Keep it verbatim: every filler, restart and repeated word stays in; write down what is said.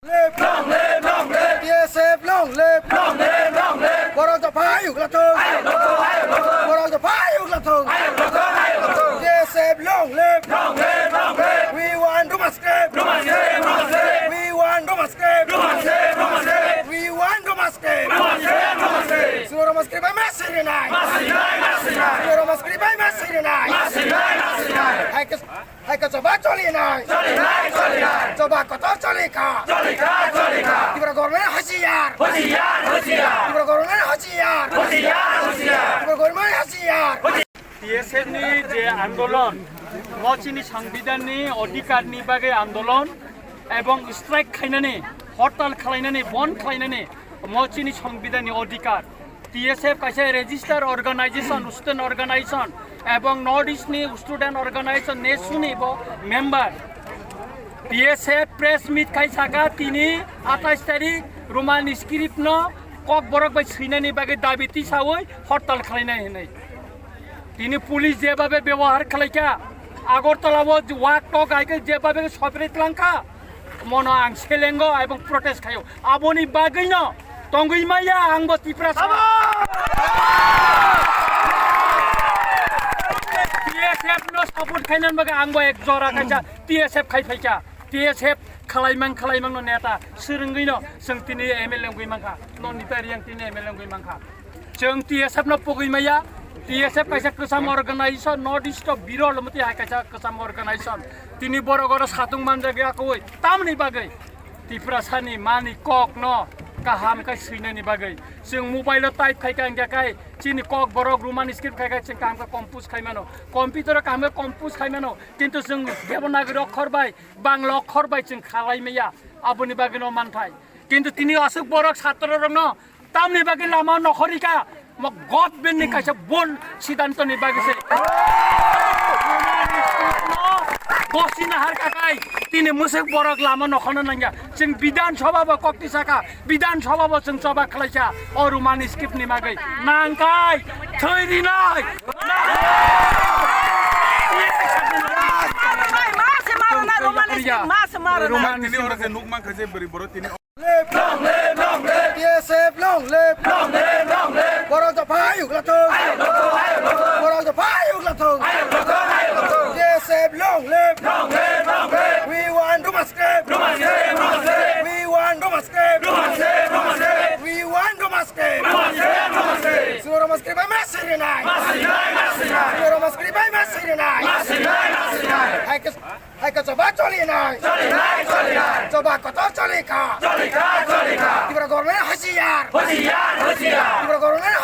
Live! Long live! Long live! T S F long live! Long live! Long live! Borok dopha ayuk lathung! Ayuk lathung! Ayuk lathung! Borok dopha ayuk lathung! Ayuk lathung! Ayuk lathung! T S F long live! Long live! Long live! We want Ruma script! Ruma script! Ruma script! We want Ruma script! Ruma script! Ruma script! We want Ruma script! Ruma script! Ruma script! Sino Ruma script bai message rinai! Message rinai! Message rinai! Sino Ruma script bai message rinai! Message rinai! Message rinai! Hai ke Hai ka choba choli nai. Choli nai, choli nai. Choba kotor choli kha. Choli kha, choli kha. Tripura government hoshiyar. Hoshiyar, hoshiyar. Tripura government hoshiyar. Hoshiyar, hoshiyar. Tripura government hoshiyar. T S F ni je andolon, mo chini songbidan ni odhikar ni bagwi andolon ebong strike khainani, hortal khalainani, bond khalainani, mo chini songbidan ni odhikar. T S F kaisa register organization, student organization, ebong North East ni student organization, nesu ni bo member. T S F press meet khai saka tini atais tarik Roman script no Kokborok bai swinani bagwi dabi tisawi hortal khalainai hinwi. Tini police jebabe byabohar khalaikha, Agartala o wak tok hai khe jebabe sopre tlangkha, mono ang selengo ebong protest khaio. Aboni bagwino tongwi maya ang bo Tiprasa. T S F no support khainani bagwi ang bo ek jora kaisa T S F khai phaikha. T S F khalaimang khalaimang no neta swrwngwi no chwng tini M L A wngwi mankha. Nonita Riyang tini M L A wngwi mankha. Chwng T S F no pogwi maya. T S F kaisa kwcham organization, North East o birol mwtwi hai kaisa kwcham organization. Tini borok oro satung manjak ya koi tamni bagwi. Tiprasani mani kok no kaham khe swinani bagwi. Chwng mobile o type khai kha hingkha khai chini Kokborok Roman script khai kha chwng kaham khe compose khai mano. Computer o kaham khe compose khai mano. Kintu chwng Devanagari okhor bai, Bangla okhor bai chwng khalai maya. Aboni bagwi no manthai. Kintu tini aswk borok satro rok no tamni bagwi lama nokhorika, mo government ni kaisa bol siddhanto ni bagwi se. Gosi nahar kakai, tini musuk borok lama nokhorna nangya. Chwng Bidhan Sabha bo kokti saka, Bidhan Sabha bo chwng choba khlaisa, o Roman script ni bagwi. Nangkai, thwi rinai. Roman script, mas, mas, Roman script, mas, mas. Roman script. Tini oro je nuk mankha je bwrwi borok tini Live! Long live! Long live! T S F long live! Long live! Long live! Borok dopha ayuk lathung! Ayuk lathung! Ayuk lathung! Borok dopha ayuk lathung! Ayuk lathung! Ayuk lathung! T S F long live! Long live! Long live! We want Ruma script! Ruma script! Ruma script! We want Ruma script! Ruma script! Ruma script! We want Ruma script! Ruma script! Ruma script! Sino Ruma script bai message rinai! Message rinai! Message rinai! Sino Ruma script bai message rinai! Message rinai! Message rinai! Hai ke Hai ka choba choli nai. Choli nai, choli nai. Choba kotor choli kha. Choli kha, choli kha. Tripura government hoshiyar. Hoshiyar, hoshiyar. Tripura government